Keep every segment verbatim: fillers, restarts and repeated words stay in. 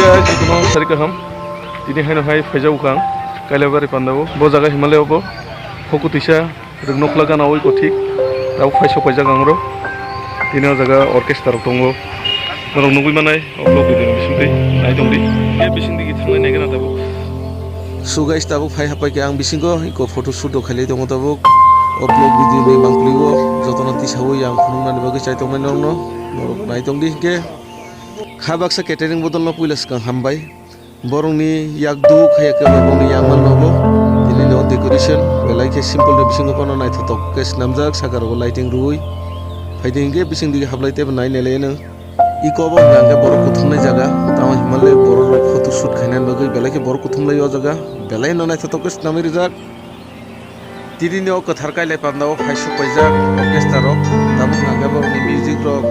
Jotono sari kaham, tini haino hai phaijak ang Kailabari pandao. Bo jaga Himalaya bo, Hokutisa, Rwngnokla gana oi kothik, tabuk phai sok paijak ang oro. Tini o jaga orchestra rok tongo. Norok nugwi manai, o vlog video ni bisingtwi nai tongdi. Khe bisingtwi thanglai nai gana tabuk. So guys, tabuk phai hapai khe ang bisingo iko photo shoot rok khailai tongo tabuk. O vlog video ni mangpili o jotono tisawi ang phunuknani bagwi chai tongnai norokno. Norok nai tongdi hinkhe. Kha baksa catering bodol no puila swkang hambai. Borokni yak duk hai khe borokni yakmal nogo. Tini no decoration belai khe simple ni bisingo phano naithotok khe swnamjak, saka rogo lighting rwui. Phaidi hinkhe bising dige hablai tebo nai nailai no. Iko bo hwnka hwnkhe borok kuthumnai jaga, tamo Himalaya borok rok photo shoot khainani bagwi belai khe borok kuthumlai o jaga, belai no naithotok khe swnamwi rijak. Tini ni o kwthar kailai panda o phai sok paijak orchestra rok, tamo hwnka hwnkhe borokni music rok,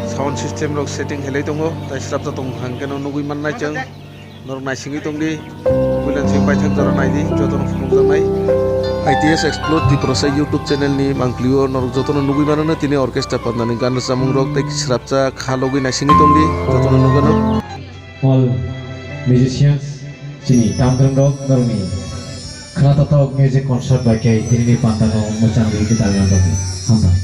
sound system rok setting khailai tongo, tai srapjak tongo hwnka hwnkhe no nugwi mannai chwng. Norok naisingwi tongdi, puila chwng paithak jora naidi, jotono phunukjaknai. I T S Explore Tiprasa YouTube channel ni mangpili o norok jotono nugwi mano tini orchestra pandani gan rwchapmung rok tei srapsa kha logwi naisingwi tongdi, jotono nugano. All musicians, chini tamdrong rok, norokni khwnathotok music concert bai khe tini ni pandano mwchang rwgwi kwtal rwjak. Hambai.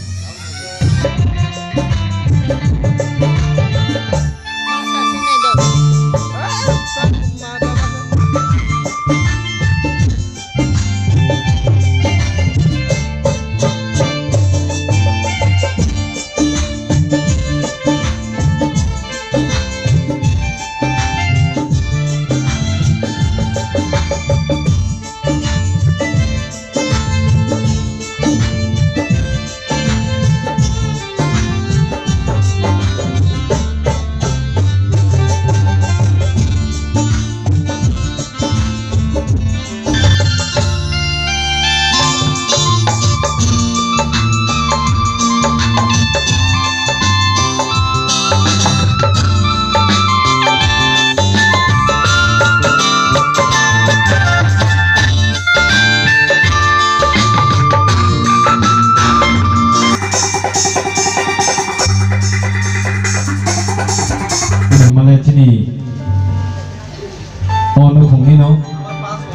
Mane chini o nukhungni no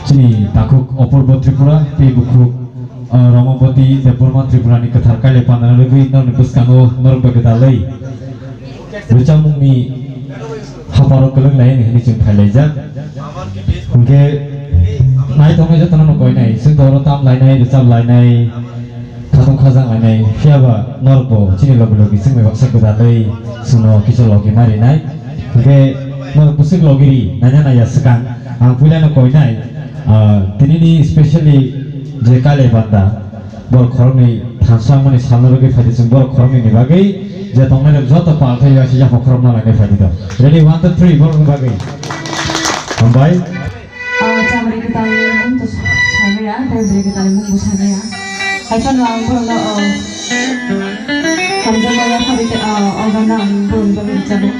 chini takhuk Apurbo Tripura tei bukhuk, ah, Ramabati Debbarma Tripura ni kwthar kaile panana rwgwi norokni bwskango norok bai gwdalwi rwchapmungni hapharo kwlwng lai hwnwi chwng phailaijak. Hwnkhe naithoknai jotono no koinai, chwng to oro tam lainai, rwchap lainai, khatung khajang lainai, phiya ba norok bo chini logi logi chwngni baksa gwdalwi chwngno kisa logi ma rinai. Hwnkhe norok bwswk logi ri naina naiya swkang, ang puilano koinai, ah, tinini specially je Kailai Banda, borok khoroknwi thansa wngmani salno rwgwi phaidi chwng borok khoroknwini bagwi je tongnai rok joto pal khai asijak hokhorokma lainai phaidi do. Ready, one, two, three, borokni bagwi. Hambai. Ah, chamari kwtal mung to sanaya, tei bwrwi kwtal mung bo sanaya. Hai phano ang borokno, ah, hamjakmani yaphari tei, ah, organo ang borokni bagwi rwchapnai.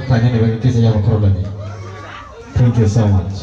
Khainani bagwi kisa yaphang khoroknani. Thank you so much.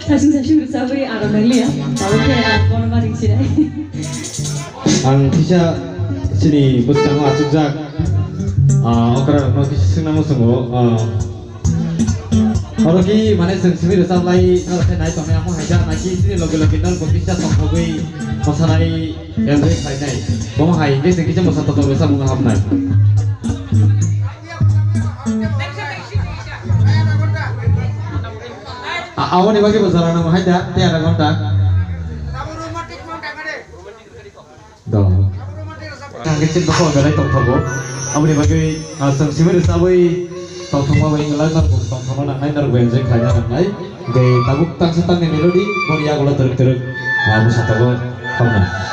Sasing sasing rwchabwi aro nang liya. Tabuk khe ang bono ma ring sinai. Ang kisa chini bwskango achukjak, ah, okra rokno kisa swngna muchungo, ah, oro ki mane chwng simi rwchap lai, norok khe nai tongnai, amo hai jak nai ki chini loge loge norok bo kisa tongthogwi mosanai enjoy khlainai. Bomo hai hwnkhe chwng kisa mosa tongthok rwchapmung hamnai. A-, aboni bagwi bo jora nango hai da, tei adha ghonta. Do. Ang khe chini bokol belai tongthogo. Aboni bagwi, ah, chwng simi rwchabwi tongthokma bai wngla norok bo tongthokma nangnai, norok bo enjoy khlaina nangnai. Hwnkhe tabuk tangsa tangni melody, boni yagulo twrwk twrwk, ah, bwsa tongo. Hamnai.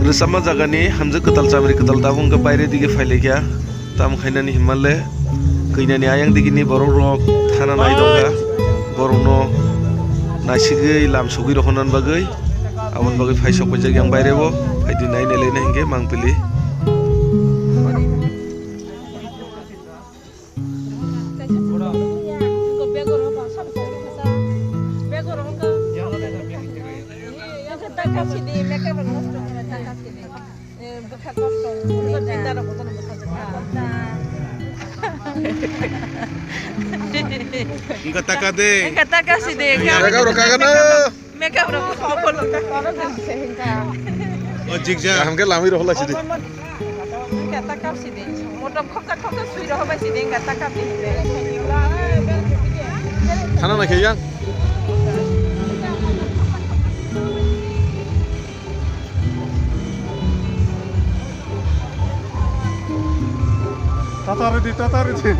Rwchapma jagani hamjwk kwtal chamri kwtal tabuk wngkha, baire dige phailaikha. Tamo khainani hinmale, kwnani ayang digini borok rok thana nai tongkha, borokno naisigwi lam sogwi rohorna bagwi, aboni bagwi phai sok paijak yang bairebo, phaidi nai nai laina hinkhe mangpili. Wngkha taka de. Wngkha taka si de. Makeup rok kagana. Makeup rok ko polo. O jikja. Kaham khe lamwi rw hwlai si de. Wngkha taka si de. Motom khoksa khoksa sui rw hwbai si de wngkha taka si de. Khana na khe yang. Tata ready, tata ready.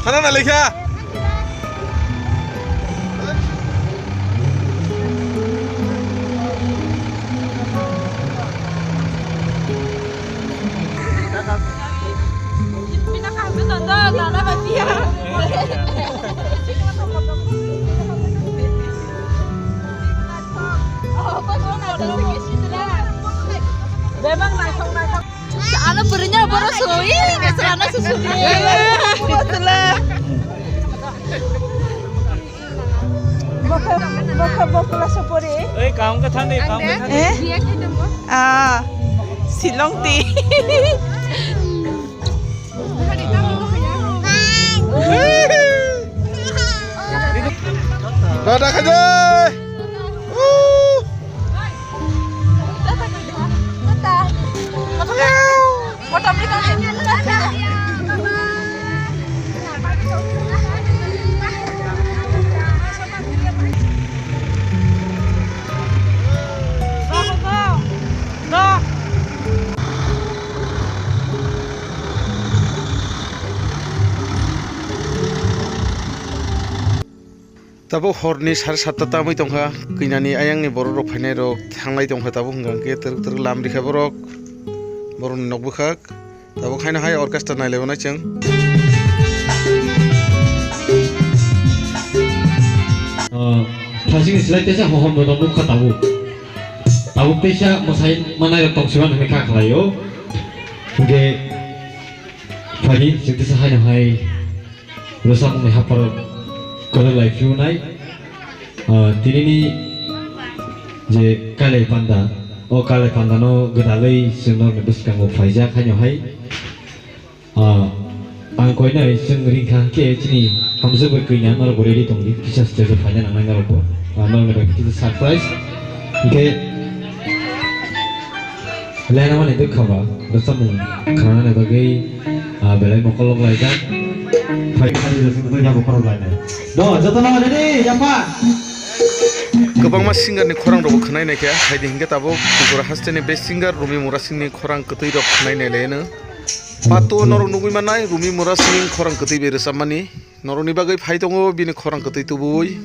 Khana na lekha. Ano bwrwino borok soi, ngesrano susu. Bokha, bokha, bokla sopori. Ei, kaam ka thani, kaam ka thani. Eh? Ah, Shillong ti. Dada khaje. Tabuk horni sare satta tamwi tongkha, kwinani ayangni borok rok phainai rok thanglai tongkha, tabuk hwnkha hwnkhe twrwk twrwk lam rikha borok, borokni nok bwkhak. Tabuk haino hai orchestra nailaibonai chwng. Ah, thasingni slai teisa hohom rwno nukha tabuk. Tabuk teisa mwsai manai rok tongsiman hwnwi kha khlaio. Hwnkhe phaidi chwng teisa haino hai rwchapmungni hapharo kwrwk lai phiyunai. Ah, tinini je Kalai Panda, o Kalai Pandano gwdalwi chwng norokni bwskango phaijak haino hai. Ah, ang koinai chwng ringkha hwnkhe chini hamjwk bai kwina norokbo ready tongdi, kisa stage o phaina nangnai norokbo. Ah, norokni bai kisa surprise. Hwnkhe Lenamani bwkha ba rwchapmung khnanani bagwi, ah, belai mokolok laijak. Phai khani rwchapmung yago khorok lainai. Do, jotono ready, yapha. Kwbangma singer ni khorang rokbo khwnai naikha, haidi hinkhe tabuk Tripura hasteni best singer Rumi Murasing ni khorang kwtwi rok khwnai nailaino. Part two o norok nugwi mannai Rumi Murasing ni khorang kwtwi bai rwchapmani. Norokni bagwi phai tongo bini khorang kwtwi tubui.